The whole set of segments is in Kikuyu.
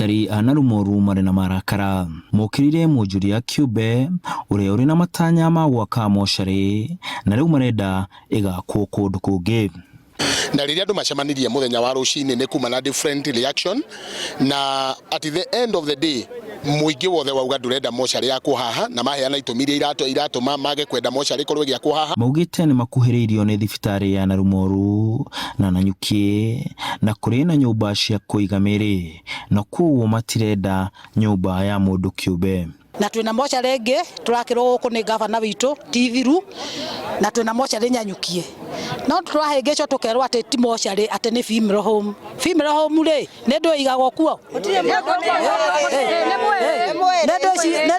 Aikari a Narumoru marĩ na marakara mokĩrĩire mwonjoria kĩũmbe ũrĩa ũrĩ na matanya ma gwaka mocarĩ na rĩu marenda ĩgakwo kũndũ kũngĩ. Na rĩrĩa andũ macemanirie mũthenya wa rũcinĩ nĩ kuma na different reaction, na at the end of the day mũingĩ wothe wauga ndũrenda mocarĩ yakwo haha, na maheana itũmi iria iratũma mage kwenda mocarĩ ĩkorwo ĩgĩakwo haha. Maugĩte nĩ makuhĩrĩirio nĩ thibitarĩ ya Narumoru na Nanyuki na kũrĩ na nyũmba cia kũiga mĩĩrĩ na kwoguo matirenda nyũmba ya mũndũ kĩũmbe. Na twĩna mocarĩ ĩngĩ tũrakĩrwo gũkũ nĩ gavana witũ ti thiru, na twĩna mocarĩ Nyanyukie, no tũrahĩngĩcwo tũkerwo atĩ ti mocarĩ, atĩ nĩ funeral home. Funeral home rĩ, nĩ ndũ ĩigagwo kuo? Nĩ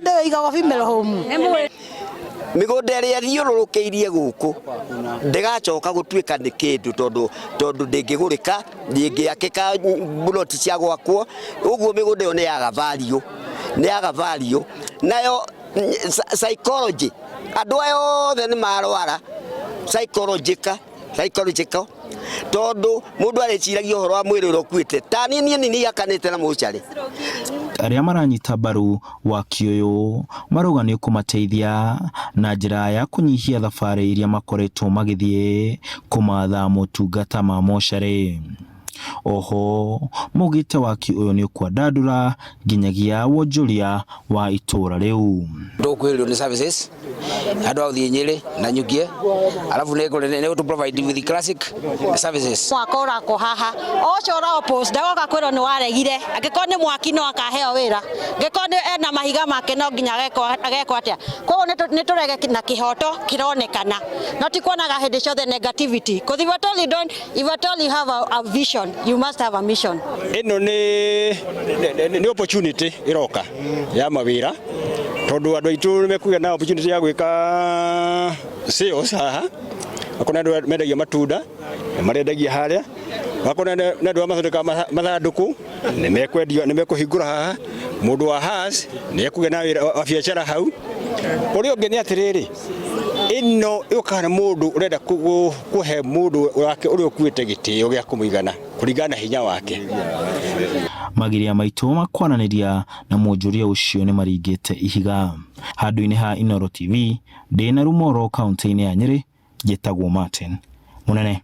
ndũ ĩigagwo funeral home? Mĩgũnda ĩrĩa ĩthiũrũrũkĩirie gũkũ ndĩgacoka gũtuĩka nĩ kĩndũ, tondũ ndĩngĩgũrĩka, ndĩngĩakĩka mburoti cia gwakwo. Ũguo mĩgũnda ĩyo nĩ yaga value, nĩ yaga value. Nayo psychology, andũ aya othe nĩ marwara psychological, psychological, tondũ mũndũ arĩciragia ũhoro wa mwĩrĩ ũrĩa ũkuĩte. Ta niĩ nĩ niakanĩte na mocarĩ. Arĩa maranyita mbaru waki ũyũ marauga nĩ ũkũmateithia na njĩra ya kũnyihia thabarĩ iria makoretwo magĩthiĩ kũmatha motungata ma mocarĩ. Oho maugĩte waki ũyũ nĩ ũkwandandũra nginyagia wonjoria wa itũra rĩu. Tũkuhĩrĩrio nĩ services andũ a gũthiĩ Nyĩrĩ na Nyukie, alafu nĩ nĩ provide with classic services. Mwaka ũrakwo haha ũcio ũra oppose ndagoka kwĩrwo nĩ waregire, angĩkorwo nĩ mwaki no akaheo wĩra, angĩkorwo nĩ ena mahiga make no nginya agekwo atĩa. Koguo nĩ tũrege na kĩhoto kĩronekana, no ti kuonaga hĩndĩ ciothe negativity, 'cause if at all you don't, if at all you have a vision, you must have a mission. Ĩno nĩ opportunity ĩroka ya mawĩra, tondũ andũ aitũ nĩ mekũgĩa na opportunity ya gwĩka sales haha. Akorwo nĩ andũ mendagia matunda nĩ marendagia harĩa, akorwo nĩ andũ arĩa mathondekaga mathandũkũ nĩ mekwendia, nĩ mekũhingũra haha. Mũndũ wa has nĩ ekũgĩa na wĩra wa biacara hau. Ũrĩa ũngĩ nĩ atĩrĩrĩ, ĩno yũkaga na mũndũ ũrenda kũhe mũndũ wake ũrĩa ũkuĩte gĩtĩo gĩa kũmũigana kũringana na hinya wake. Magiria maitũ ma kwaranĩria na mwonjoria ũcio nĩ maringĩte ihiga. Handũ-inĩ ha Inooro TV, ndĩ na Rumoro kaunti-inĩ ya Nyĩrĩ, njĩtagwo Martin Mũnene.